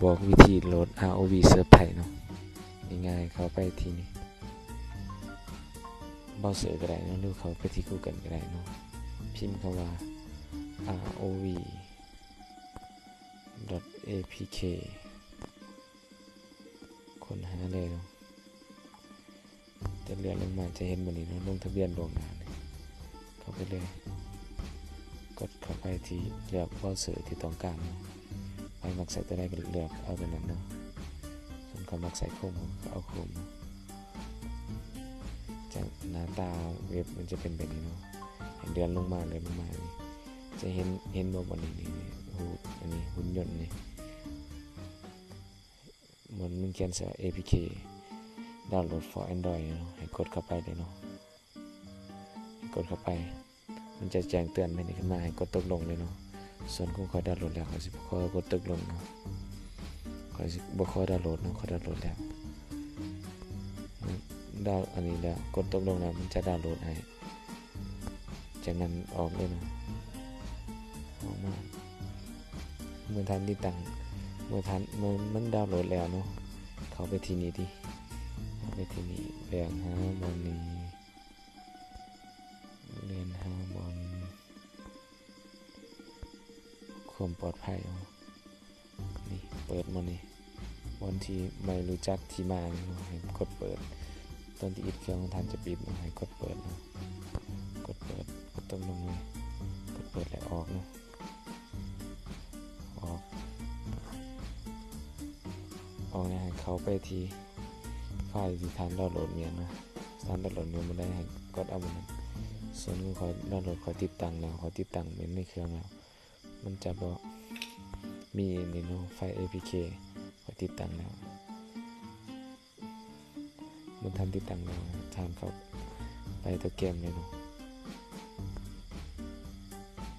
ບອກວິທີໂຫຼດ ອາໂອວີ ເສີບໄພເນາະ ງ່າຍໆ ເຂົ້າໄປທີ່ນີ້ ເບຣາເຊີກໍໄດ້ເນາະ ຫຼືເຂົ້າໄປທີ່ກູເກີນກໍໄດ້ເນາະ ພິມຄຳວ່າ ອາໂອວີ ດອດ ເອພີເຄ ຄົ້ນຫາເລີຍເນາະ. ຈະເລື່ອນລົງມາຈະເຫັນບ່ອນນີ້ເນາະ ລົງທະບຽນລ່ວງໜ້ານີ້ ເຂົ້າໄປເລີຍ ກົດເຂົ້າໄປທີ່ເລືອກເບຣາເຊີທີ່ຕ້ອງການເນາະ ໃຜມັກໃຊ້ຕົວໃດກໍເລືອກເອົາຕົວນັ້ນເນາະ ສ່ວນຂ້ອຍມັກໃຊ້ໂຄຣມກໍເອົາໂຄຣມເນາະ ຈາກໜ້າຕາເວັບມັນຈະເປັນແບບນີ້ເນາະ ໃຫ້ເລື່ອນລົງມາ ເລື່ອນລົງມານີ້ ຈະເຫັນ ເຫັນບໍ່ບ່ອນນີ້ ນີ້ ຮູບ ອັນນີ້ ຫຸ່ນຍົນນີ້ ມັນ ມັນຂຽນໃສ່ ເອພີເຄ ດາວໂຫຼດ for Android ເນາະ ໃຫ້ກົດເຂົ້າໄປເລີຍເນາະ ໃຫ້ກົດເຂົ້າໄປ ມັນຈະແຈ້ງເຕືອນແບບນີ້ຂຶ້ນມາ ໃຫ້ກົດຕົກລົງເລີຍເນາະ ສ່ວນຂອງຂ້ອຍດາວໂຫຼດແລ້ວ ຂ້ອຍຊິຂໍກົດຕົກລົງເນາະ ຂ້ອຍຊິບໍ່ຂໍດາວໂຫຼດເນາະ ຂ້ອຍດາວໂຫຼດແລ້ວ ດາວ ອັນນີ້ແລ້ວ ກົດຕົກລົງແລ້ວ ມັນຈະດາວໂຫຼດໃຫ້ ຈາກນັ້ນອອກເລີຍເນາະ ອອກມາ ເມື່ອທ່ານຕິດຕັ້ງ ເມື່ອທ່ານ ເມື່ອມັນດາວໂຫຼດແລ້ວເນາະ ເຂົ້າໄປທີ່ນີ້ຕິ ເຂົ້າໄປທີ່ນີ້ ເລື່ອນຫາບ່ອນນີ້ ເລື່ອນຫາບ່ອນຄວາມປອດໄພເນາະ. ນີ້ເປີດໝົດນີ້ ບ່ອນທີ່ໄມ່ຮູ້ຈັກທີ່ມານີ້ເນາະ ໃຫ້ກົດເປີດ ຕອນທີ່ອິດເຄື່ອງຂອງທ່ານຈະປິດເນາະ ໃຫ້ກົດເປີດເນາະ ກົດເປີດ ກົດຕົກລົງເລີຍ ກົດເປີດແລ້ວອອກເນາະ ອອກ ອອກແລ້ວໃຫ້ເຂົ້າໄປທີ່ໄຟລ໌ທີ່ທ່ານດາວໂຫຼດແມ່ນເນາະ ທ່ານດາວໂຫຼດແມ່ນບ່ອນໃດໃຫ້ກົດເອົາບ່ອນນັ້ນ ສ່ວນຂອງຂ້ອຍດາວໂຫຼດ ຂ້ອຍຕິດຕັ້ງແລ້ວ ຂ້ອຍຕິດຕັ້ງແມ່ນໃນເຄື່ອງແລ້ວ ມັນຈະບໍ່ມີນີ້ເນາະ ໄຟລ໌ ເອພີເຄ ຂ້ອຍຕິດຕັ້ງແລ້ວ ເມື່ອທ່ານຕິດຕັ້ງແລ້ວ ທ່ານເຂົ້າໄປໂຕແກຣມເລີຍເນາະ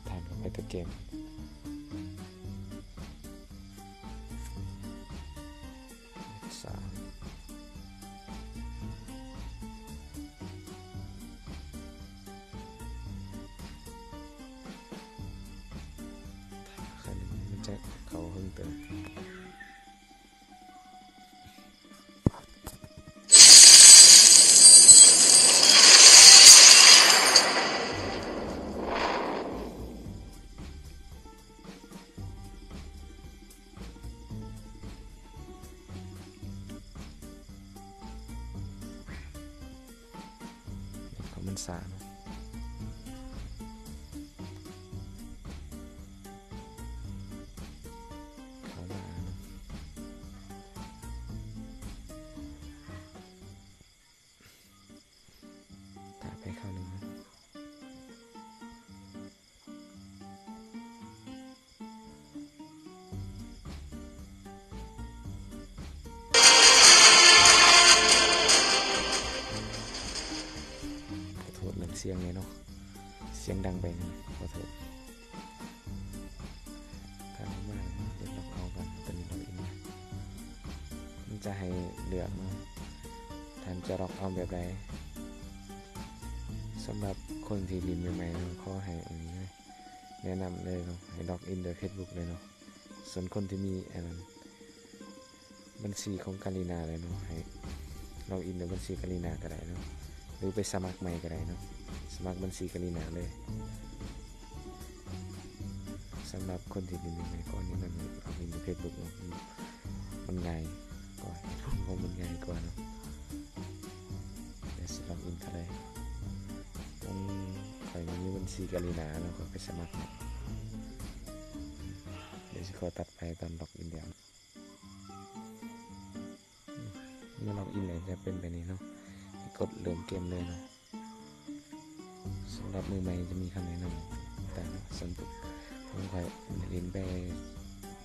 ທ່ານເຂົ້າໄປໂຕແກຣມ ສາມ ຖ້າຄັນມັນຈະເຂົ້າເຖິງເຕີມ ເຂົ້າມາເນາະ ເຂົ້າມາເນາະ ຖ້າໄປຄາວໜຶ່ງເນາະ ຂໍໂທດເລື່ອງສຽງແດ່ເນາະ ສຽງດັງໄປ ຂໍໂທດ. ທ່ານເຂົ້າມາ ເລືອກລັອກເອົາກ່ອນ ຕອນນີ້ລັອກອິນ ມັນຈະໃຫ້ເລືອກເນາະ ທ່ານຈະລັອກເອົາແບບໃດ. ສຳລັບຄົນທີ່ຫຼິ້ນໃໝ່ໆ ເນາະ ຂໍໃຫ້ອັນນີ້ເລີຍ ແນະນຳເລີຍເນາະ ໃຫ້ລັອກອິນໂດຍເຟສບຸກເລີຍເນາະ. ສ່ວນຄົນທີ່ມີອັນນັ້ນ ບັນຊີຂອງກາລີນາເລີຍເນາະ ໃຫ້ລັອກອິນໂດຍບັນຊີກາລີນາກໍໄດ້ເນາະ ຫຼືໄປສະໝັກໃໝ່ກໍໄດ້ເນາະ ສະໝັກບັນຊີກາລີນາເລີຍ. ສຳລັບຄົນທີ່ຫຼິ້ນໃໝ່ໆ ກໍແນະນຳໃຫ້ລັອກອິນໂດຍເຟສບຸກເນາະ ມັນງ່າຍກວ່າ ເຮັດຂອງມັນງ່າຍກວ່າເນາະ. ດຽວຊິລັອກອິນເຂົ້າເລີຍ ຂອງຂ້ອຍມີບັນຊີກາລີນາເນາະ ຂ້ອຍໄປສະໝັກເນາະ. ດຽວຊິຂໍຕັດໄປຕອນລັອກອິນແລ້ວ ເມື່ອລັອກອິນແລ້ວຈະເປັນແບບນີ້ເນາະ ໃຫ້ກົດເລີ່ມເກມເລີຍເນາະ. ສຳລັບມືໃໝ່ຈະມີຄຳແນະນຳຕ່າງໆ ສ່ວນຂອງຂ້ອຍຫຼິ້ນໄປ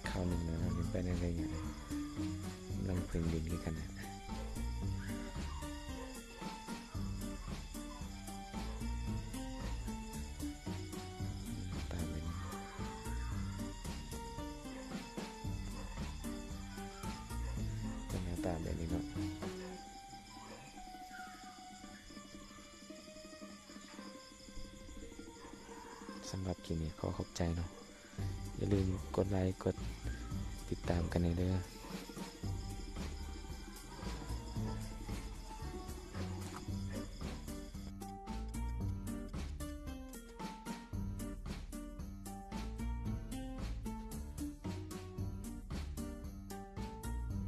ຄາວໜຶ່ງແລ້ວເນາະ ຫຼິ້ນໄປໃນໄລຍະ ກຳລັງເພິ່ງຫຼິ້ນຄືກັນນະ. ໜ້າຕາແບບນີ້ ຈະໜ້າຕາແບບນີ້ເນາະ. ສຳລັບຄລິບນີ້ຂໍຂອບໃຈເນາະ. ຢ່າລືມກົດໄລ ກົດ ຕິດຕາມກັນແດ່ເດີ.